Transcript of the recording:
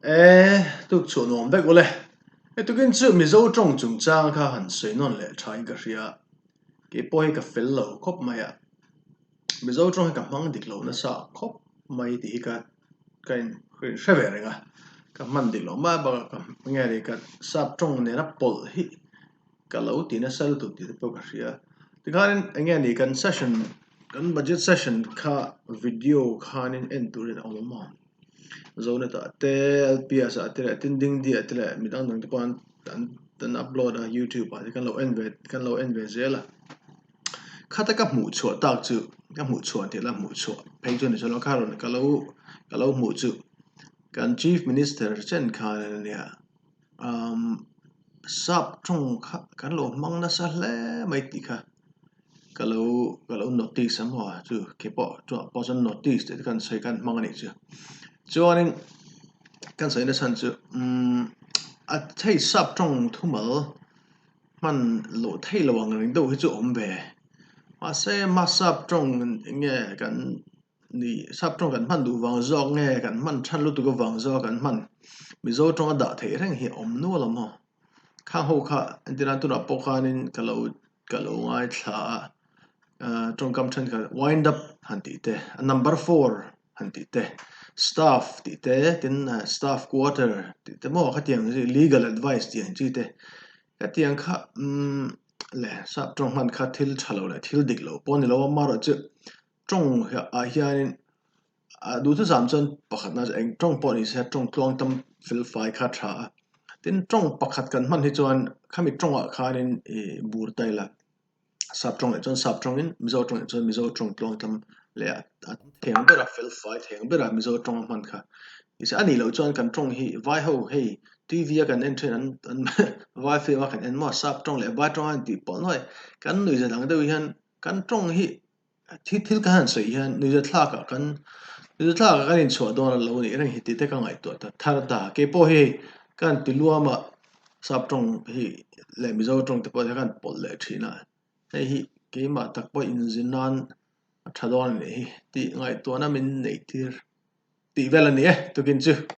E, tuk chhuah nuam vek ule. Hei tukin chu Mizo tawng chungchang kha han sawi nawn leh thain ka hria. Kei pawh hi ka fel lo khawp mai a. Mizo tawng hi ka hmang dik lo nasa khawp mai tih hi ka ka in hre ve reng a. Ka hman dik loh mai bakah ka nge ni ka sap tawng nena pawlh hi ka lo ti nasa lutuk tih te pawh ka hria. Tikhanin eng nge ni kan session kan budget session kha video khanin en turin a awm a maw? Zonetah te LPS ah te leh tin Dingdi ah te leh midang dang te pawh an an upload a youtube ah te kan lo en ve kan lo en ve zel a. Khata ka hmuh chhuah tak chu ka hmuh chhuah tih la hmuh chhuah phei chu ni chuan kha rawn ka lo ka lo hmuh chu kan chief minister chen khan ania umm sap tawng kha kan lo hmang nasa hle mai tih kha ka lo ka lo notice a maw chu ke pawh chungah pawh chuan notice tih te kan sawi kan hmang a nih chu chuanin kan sawi na chhan chu umm a hei sap tawng thumal hman loh theih loh ang reng deuh hi chu a awm ve mahse hmasap tawng eng nge kan ni sap tawng kan hman duh vang zawk nge kan hman that lutuk avang zawk kan hman mizo tawnga dah theih reng hi a awm nual a maw khang ho kha entir nan tunah pawh khanin ka lo ka lo ngaithla a ah tawngkam thenkhat wind up han tih te a number four han tih te staff tih te tin staff quarter tih te maw khatiang chi legal advice tih ang chi te khatiang kha umm le sap tawng hman kha thil tha lo leh thil dik lo pawh a ni lo a amaherawhchu tawng ah hianin ah duhthusam chuan pakhatna chu eng tawng pawh ni se tawng tluang tam fel fai kha a tha a tin tawng pakhat kan hman hi chuan khami tawngah khanin ih bur ta ila. Sap tawng leh chuan sap tawngin Mizo tawng leh chuan Mizo tawng tluang tlam leh a theng ber a fel fai theng ber a Mizo tawng a hman kha. Tise a nih loh chuan kan tawng hi vai ho hei TV a kan en thin an an vai film a kan en maw sap tawng leh vai tawng a intih pawh nuai kan nuihza dang deuh hian kan tawng hi Thil thil kan han sawi hian nuihza thlakah kan nuihza thlakah kan inchhuah dawn a lo nih reng hi tih te ka ngaihtuah ta thar ta. Kei pawh hi ka han ti luam a, sap tawng hi leh Mizo tawng te pawh hi ka han pawlh leh thin a, hei hi keimah tak pawh inzir nan a tha dawn a nih hi tih ngaihtuahna min neih tir tih vel a ni e tukin chu.